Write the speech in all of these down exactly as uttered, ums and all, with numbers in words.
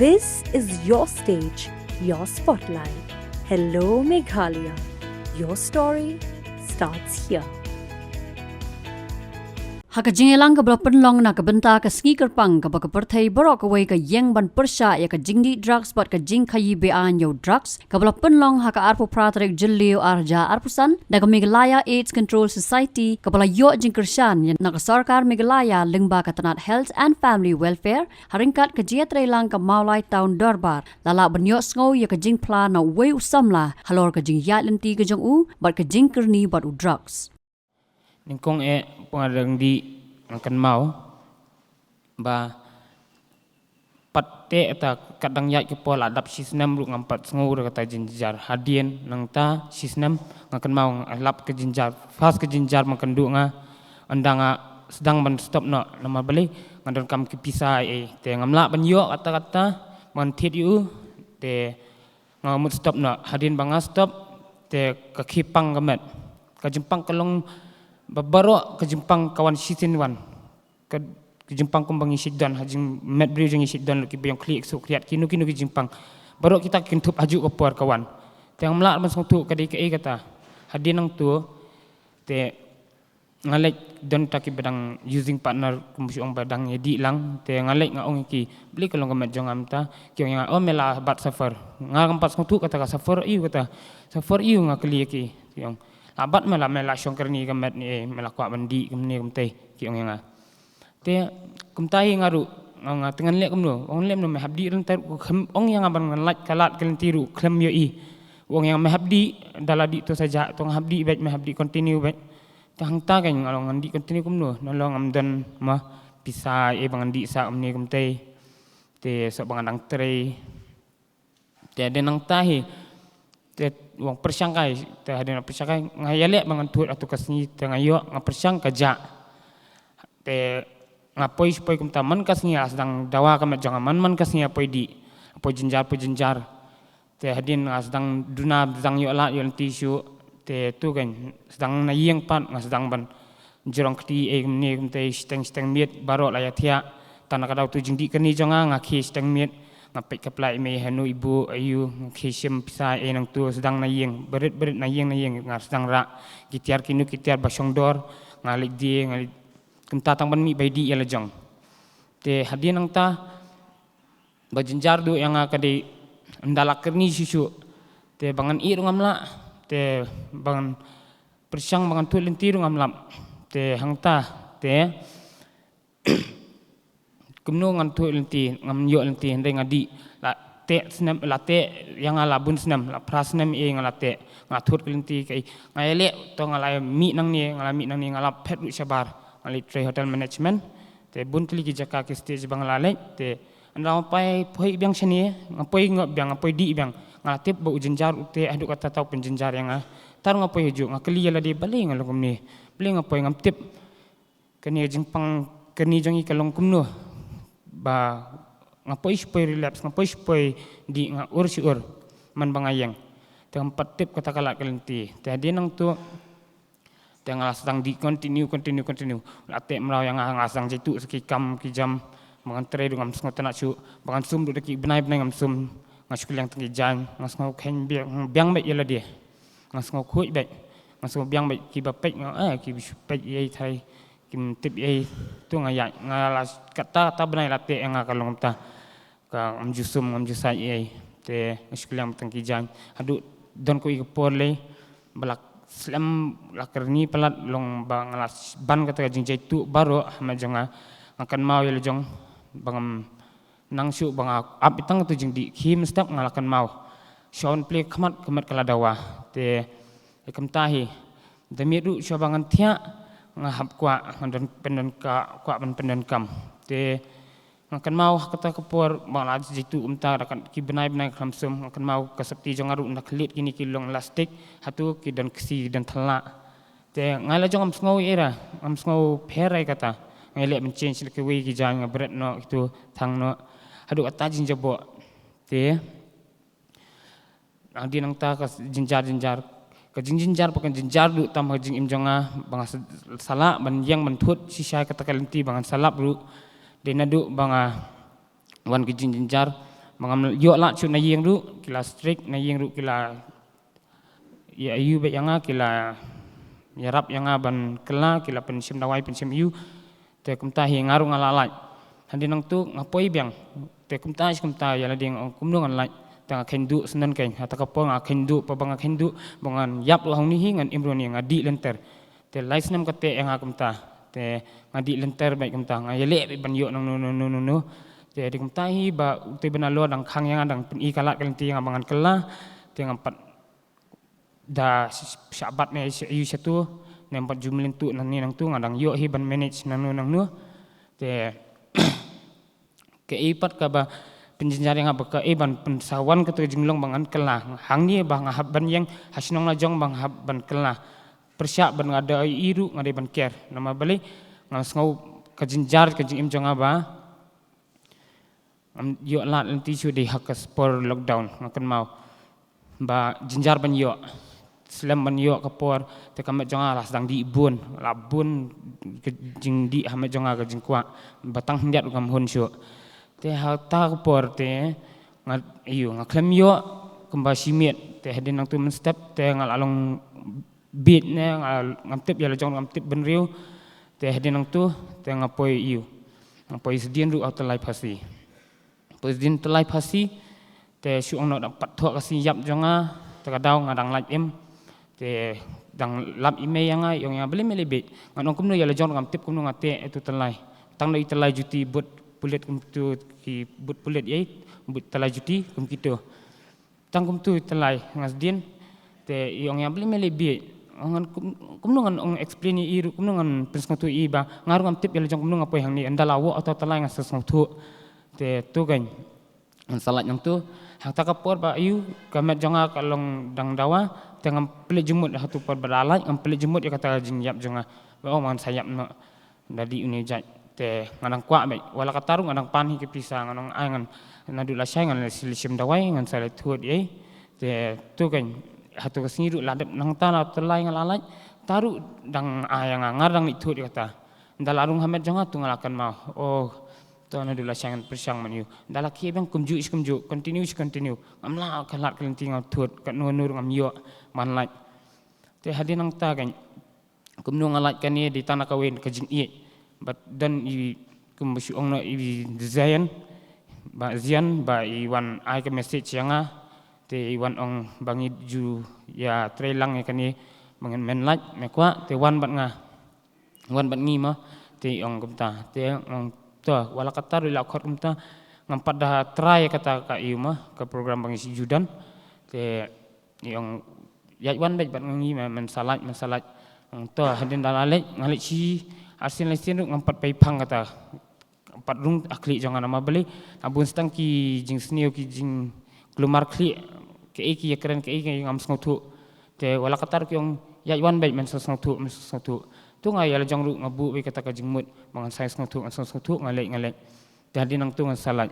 This is your stage, your spotlight. Hello, Meghalaya. Your story starts here. Ha ka jingïalang kaba la pynlong na ka bynta ka sngi kyrpang kaba ka pyrthei baroh kawei ka ïeng ban pyrshah ïa ka jingdih drugs bad ka jingkhaïi be-aiñ ïa u drugs, kaba la pynlong ha ka arphew phra tarik Jylliew ar hajar arphew san, da ka Meghalaya AIDS Control Society, kaba la ïoh jingkyrshan ïa na ka sorkar Meghalaya lyngba ka tnat Health and Family Welfare, ha ryngkat ka jingïatreilang ka Mawlai Town Dorbar, la lah ban ïohsngew ïa ka jingphla na uwei u samla halor ka jingïaid lynti ka jong u bad ka jingkyrni bad u drugs. Nyngkong eh, pynban dang dih, nga kynmaw ba pat te ta kat dang ïaid ka por la dap shi snem ruh ngam pat sngew ruh kata jynjar. Hadien nangta shi snem nga kynmaw nga lap ka jynjar, first ka jynjar ba kynduh nga, ynda nga sdang ban stop noh, namar balei, nga donkam ki pisa ei ei. Te ngam lah ban ïoh kata kata ban thied ïa u. Te nga mut stop noh. Hadien ba nga stop, te ka khie pang ka met. Ka jingpang ka long ba baroh ka jingpang ka wan shisien wan. Ka, ka jingpang kumba ngi shait don, ha jingmet briew jong ngi shait don, ki ba ïong khlieh, suk khriat, kino kino ki jingpang. Baroh kita ki kynthup ha juh ka por ka wan. Te ngam lah ban sngewthuh ka dei kaei kata. Hadien nangta, te nga leit don ta ki ba dang using partner, kum shu ong ba dang ïa dih lang. Te nga leit nga ong ïa ki, balei ka long ka met jong nga mynta? Ki ong ïa nga, oh, me la bat suffer. Nga kam pat sngewthuh kata ka suffer ïa u kata. Suffer ïa u, nga kylli ïa ki. Ki ong, la bat me la, me la shong kyrni ka met ne, me la kwah ban dih kumne kumtei, ki ong ïa nga. Te kumta hi nga ruh nga ong, te ngan leh kumno? Ong leh kumno, me hap dih ryntih ruh, khlem, ong ïa nga ban ngan lait ka lad ka lynti ruh khlem ïohi. Ong ïa nga me hap dih, da la dih to sa jah, to nga hap dih beit, me hap dih continue beit. Te hangta kein nga long ngan dih continue kumno, nalor ngam don ma pisa ei ba ngan dih sah kumne kumtei. Te sop ba ngan dang trei. Te hadien nangta hi, te wan pyrshang kai, te hadien pyrshang kai, nga ïaleh ba ngan thut ha tu ka sngi, te nga ïoh, nga pyrshang ka jah. Te nga poi shu poi kumta, man ka sngi la sdang dawa ka met jong nga, man man ka sngi la poi dih, poi jynjar, poi jynjar. Te hadien nga sdang duna, sdang ïoh lad ïoh lynti shuh. Te tu kein sdang na ïing pat, nga sdang ban jrong kti ei kumne kumtei, shiteng shiteng miet baroh la ïathiah. Tang na ka daw tu jingdih kyrni jong nga, nga khie shiteng miet, nga peit ka pla i mei hano i buh aïu, nga khie shim pisa ei nangtu, sdang na ïing, barit barit na ïing na ïing nga sdang rah. Ki tiar kino ki tiar ba shong dor, nga leit die, nga leit, kumta tang ban mih ba ïadih ïa la jong. Te hadien nangta ba jynjar duh ïa nga ka dei ynda la kyrni shuh shuh. Te ba ngan ïeh ruh ngam lah. Te ba ngan pyrshang ba ngan thut lynti ruh ngam lah. Te hangta, te kumno ngan thut lynti, ngam ïoh lynti, hynrei nga dih. La teh snem, la teh ïa nga la bun snem, la phra snem ei nga la teh. Nga thut ka lynti kaei, nga ïaleh, to nga la mih nangne, nga la mih nangne, nga la phet ruh shabar. Nga leit trei hotel management. Te bun tylli ki jaka ki stage ba nga la leit, te ynda nga poi, poi biang shane, nga poi ngop biang, nga poi dih biang. Nga la tip ba u jynjar u teh haduh katta u pynjynjar ïa nga. Tang nga poi hajuh, nga kylli ïa lade, balei nga long kumne? Balei nga poi, ngam tip. Kane ka jingpang kyrni jong ngi ka long kumno? Ba nga poi shu poi relapse, nga poi shu poi dih, nga ur shu ur man ba nga ïeng. Te ngam pat tip kata ka lad ka lynti. Te hadien nangtu, te nga la sdang dih continue, continue, continue. La teh mraw ïa nga, nga sdang jaituh sa ki kam ki jam. Ba ngan trei ruh ngam sngewtynnat shuh, ba ngan sum ruh da ki bnai bnai ngam sum. Nga shu kylliang tang ki jaiñ, nga sngew kheiñ biang, biang beit ïa lade. Nga sngew khuid beit, nga sngew biang beit, kiba peit nga, eh, kiba shu peit ei ei thai, kim tip ei ei. Tu nga ïaid, nga la katta katta bnai la teh ïa nga ka long kumta. Ka ngam ju sum, ngam ju said ei ei. Te nga shu kylliang tang ki jaiñ. Haduh don kawei ka por lei ba la slem, la kyrni palat, long ba nga la ban kata ka jingjaituh baroh ha met jong nga. Nga kynmaw ïa la jong ba ngam nang shuh ba nga ap ïa tang tu jingdih, khie mynstep nga la kynmaw. Shu wan plie khmat, ka met ka la dawa. Te ïa kumta hi, da miet ruh shuwa ba ngan thiah, nga hap kwah, ngan don pyndon ka, kwah ban pyndonkam. Te nga kynmaw ha kata ka por ba nga la jaituh kumta da ki bnai bnai khlem sum, nga kynmaw ka sopti jong nga ruh ynda khlieh kine ki long elastic, hato ki don ksi, ki don thala. Te nga la jong ngam sngew ei ei, ngam sngew pher ei kata. Nga leh ban change la kiwei ki jaiñ, nga bret noh kitu, thang noh. Haduh kata jingjaboh. Te hadien nangta ka jynjar jynjar, ka jingjynjar pat ka jynjar duh tam ha ka jingim jong nga, ba nga sa, sa lah ban ïeng ban thut shisha ïa kata ka lynti ba ngan sa lap ruh. Dei naduh ba nga wan ka jingjynjar, Ba ngam ïoh lad shuh na ïing ruh, ki la strict, na ïing ruh ki la ïa ïu bad ïa nga, ki la ïarap ïa nga ban kylla, ki la pynshim dawai, pynshim ïu. Te kumta hi nga ruh nga la lait. Hadien nangtu nga poi biang. Te kumta shi kumta ïa lade nga ong kumno ngan lait. Te nga kheiñ duh syndon kein. Hata ka por nga kheiñ duh, pa ba nga kheiñ duh, ba ngan ïap ruh hangne hi, ngan im ruh hangne, nga dih lynter. Te lai snem kata ïa nga kumta. Te nga dih lynter bad kumta, nga ïaleh bad ban ïoh nangno nangno nangno. Te dei kumta hi ba uto u Bangalore dang khang ïa nga, dang pyni ka lad ka lynti ïa nga ba ngan kylla. Te ngam pat da sh-, shah bat ne sh-, ïa shatu, ne ngam pat ju mlien tuh nangne nangtu, nga dang ïoh hi ban manage nangno nangno. Te kaei pat kaba pynjynjar ïa nga ba kaei ban pynsawan kato ka jinglong ba ngan kylla. Hangne ba nga hap ban ïeng ha shnong la jong ba nga hap ban kylla. Pyrshah ban nga da ïa ruh nga dei ban care. Namar balei? Nga sngew ka jynjar ka jingim jong nga ba ngam ïoh lad lynti shuh dei ha ka por lockdown, nga kynmaw. Ba jynjar ban ïoh. Slem ban ïoh ka por, te ka met jong nga la sdang dih bun, la bun ka jingdih ha met jong nga, ka jingkwah. Ba tang khyndiat ruh kam hun shuh. Te hata ka por te nga, ïa, nga khlem ïoh kumba shi miet, te hadien nangtu mynstep te nga la long bieit ne nga, ngam tip ïa la jong, ngam tip bynriew. Te hadien nangtu te nga poi, ïa, nga poi sdien ruh ha u tyllai phasi. Poi sdien tyllai phasi, te shu ong noh dang pat thoh ka sngi ïap jong nga, te ka daw nga dang lait im. Te dang lap i mei ïa nga, i ong ïa nga balei me leh bieit. Ngan ong kumno ïa la jong ngam tip kumno nga teh ïa uto u tyllai. Tang da i tyllai juti boot pulit kumto, ki boot pulit ïa i, boot tyllai juti kum kito. Tang kumto i tyllai nga sdien. Te i ong ïa nga balei me leh bieit. Ngan kum-, kumno ngan ong explain ïa i ruh, kumno ngan pynsngewthuh ïa i ba nga ruh ngam tip ïa la jong kumno nga poi hangne, ynda la wah uto u tyllai ngan sa sngewthuh. Te to kein. Ngan sa lait nangtu. Hangta ka por ba ïa ka met jong nga ka long dang dawa, te ngam pynleit jingmut ha uto u por ba la lait, ngam pynleit jingmut ïa kata ka jingïap jong nga. Ba ong ngan sa ïap noh. Da dih une u jait. Te nga dang kwah beit. Wat la katta ruh nga dang pan hi ki pisa, nga ong ai ngan, naduh lashai ngan leit shim dawai, ngan sa leit thud ïa i. Te to kein, ha uto ka sngi ruh la dep nangta na u tyllai nga la lait. Ta ruh dang ai ïa nga, nga dang leit thud ïa kata. Ynda la rung ha met jong nga to nga la kynmaw. Oh, to naduh lashai ngan pyrshang ban ïoh. Ynda la khie biang kumjuh shi kumjuh, continue shi continue. Ngam lah ka lad ka lynti nga thud, katno katno ruh ngam ïoh ban lait. Te hadien nangta kein, kumno nga lait kane dei tang na kawei ka jingïeit. Bad don i, kumba shu ong noh i Zion, ba Zion, ba i wan ai ka message ïa nga. Te i wan ong ba ngi ju ïatrei lang ïa kane, ba ngi men lait, me kwah, te wan bad nga. Wan bad ngi mo, te i ong kumta. Te ong to, wat la katta ruh i la khot kumta, ngam pat da try ïa kata ka, ïa mo, ka program ba ngi ju don. Te i ong ïaid wan beit bad ngi, men, men sa lait, men sa lait. Ong to, hadien da la leit, nga leit shi arsien laisien ruh ngam pat pei phang kata. Ngam pat rung ha khlieh jong nga namar balei, na bun sdang ki jingsniew, ki jingkulmar khlieh, kaei ki ïakren, kaei ki ngam sngewthuh. Te wat la katta ruh ki ong ïaid wan beit, men sa sngewthuh, men sa sngewthuh. To nga ïa la jong ruh nga buh beit kata ka jingmut ba ngan sa sngewthuh, ngan sa sngewthuh, nga leit, nga leit. Te hadien nangtu ngan sa lait.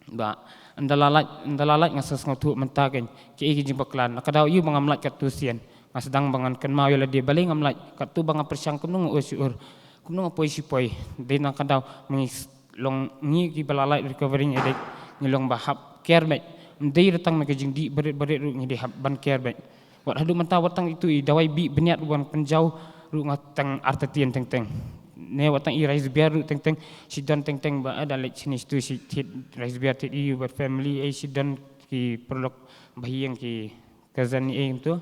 Ba ynda la lait, ynda la lait nga sa sngewthuh mynta kein, kaei ka jingbakla. Na ka daw ïa ba ngam lait katto sien, nga sdang ba ngan kynmaw ïa lade balei ngam lait. Katto ba nga pyrshang kumno nga ur shu ur, kumno nga poi shi poi. Dei na ka daw ma ngi s-, long ngi kiba la lait recovering addict, ngi long ba hap care beit. Ym dei tang ma ka jingdih barit barit ruh ngi dei hap ban care beit. Wat haduh mynta wat tang ito i dawai bih bniat ruh ban pynjaw ruh nga tang artatien teng teng. Ne wat tang i rice beer ruh teng teng, shi don teng teng ba, ah, da leit shini shitu shi thied rice beer thied ïa u bad family, eh, shi don ki paralok ba ïeng ki cousin, eh, kumto.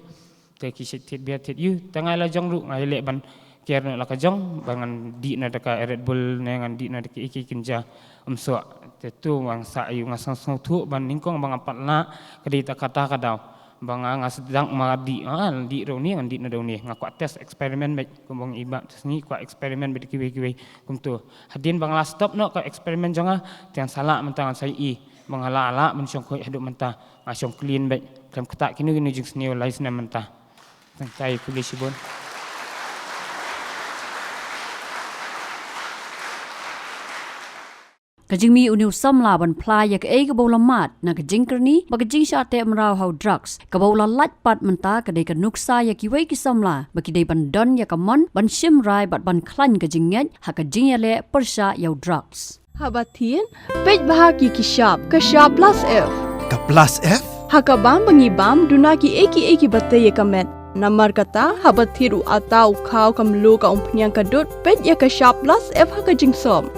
Te ki shi thied beer thied ïa u, te nga la jong ruh nga leh ban care noh la ka jong, ba ngan dih noh da ka Red Bull ne ngan dih noh da ki, ki kynja. Ym soh. Te to ba nga sa ïa u nga sngewthuh ba nyngkong ba ngam pat lah, ka dei ta kata ka daw. Ba nga, nga sdang ma dih, ah, dih ruh une, ngan dih noh da une. Nga kwah test experiment beit, kumba ong i Bah, test ngi kwah experiment beit kiwei kiwei. Kumto. Hadien ba nga la stop noh ka experiment jong nga, te ngan sa lah mynta ngan sa ïohi. Ba nga la lah ban shong khuid haduh mynta, nga shong clean beit. Khlem ktah kino kino jingsniew lai snem mynta. Tang tai, khublei shibun. Ka jingmih une u samla ban phla ïa kaei kaba u la mad na ka jingkyrni bad ka jingshah teh mraw ha u drugs, kaba u la lait pat mynta ka dei ka nuksa ïa kiwei ki samla ba ki dei ban don ïa ka mon ban shim rai bad ban khlaiñ ka jingngeit ha ka jingïaleh pyrshah ïa u drugs. Haba thied, peit bha ki ki shap, ka shap plus F. Ka plus F? Ha ka bam ba ngi bam, duna ki ei ki ei kiba tei ïa ka met. Namar kata, haba thied u atta, u khaw, ka mluh, ka umphniang, ka dud, peit ïa ka shap plus F ha ka jingsop.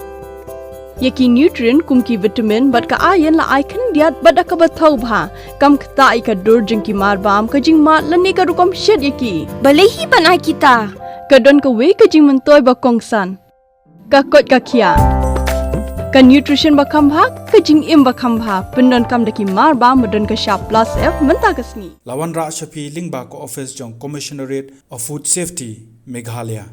Ïa ki nutrient kum ki vitamin bad ka iron la ai khyndiat bad da kaba thaw bha. Kam ktah ïa ka dur jong ki mar bam, ka jingmad lane ka rukom shet ïa ki. Balei hi ban ai kita? Ka don kawei ka jingmyntoi ba kongsan. Ka koit ka khiah. Ka nutrition ba kham bha, ka jingim ba kham bha. Pyndonkam da ki mar bam ba don ka shap plus F mynta ka sngi. La wanrah sha phi lyngba ka office jong Commissionerate of Food Safety, Meghalaya.